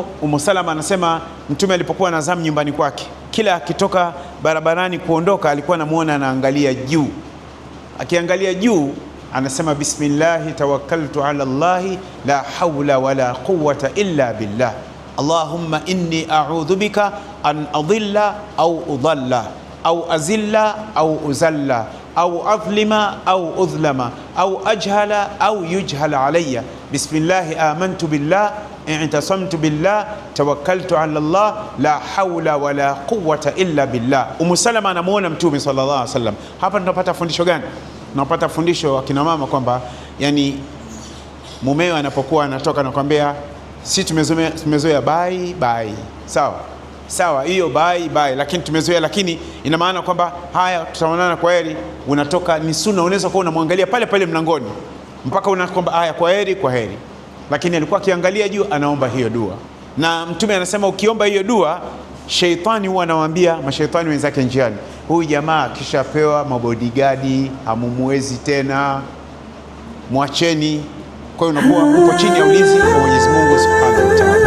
Umu Salama anasema Mtume alipokuwa anazamu nyumbani kwake, kila akitoka barabarani kuondoka, alikuwa anamuona anaangalia juu. Akiangalia juu anasema bismillahi tawakkaltu ala llahi la haula wala quwwata illa billah allahumma inni a'udhu bika an adilla au udalla au azilla au uzalla au adhlima au udhlama au ajhala au yujhala alayya bismillahi amantu billah i'tasamtu billah tawakkaltu ala Allah la haula wala quwwata illa billah. Umu Salama anamuona Mtume sallallahu alaihi wasallam. Hapa tunapata fundisho gani? Tunapata fundisho akina mama kwamba yani mumewe anapokuwa anatoka anakwambia, si tumezoea bye bye, sawa sawa, hiyo bye bye, lakini tumezoea, lakini ina maana kwamba haya, tutaonana, kwa heri. Unatoka ni sunna, unaweza kuwa unamwangalia pale pale mlangoni mpaka unakwamba haya, kwa heri, kwa heri, lakini alikuwa akiangalia juu, anaomba hiyo dua, na Mtume anasema ukiomba hiyo dua, sheitani huwa anawaambia mashaitani wenzake njiani, huyu jamaa akishapewa mabodigadi hamumuwezi tena, mwacheni. Kwa hiyo unakuwa upo chini ya ulinzi wa Mwenyezi Mungu Subhanahu wa Ta'ala.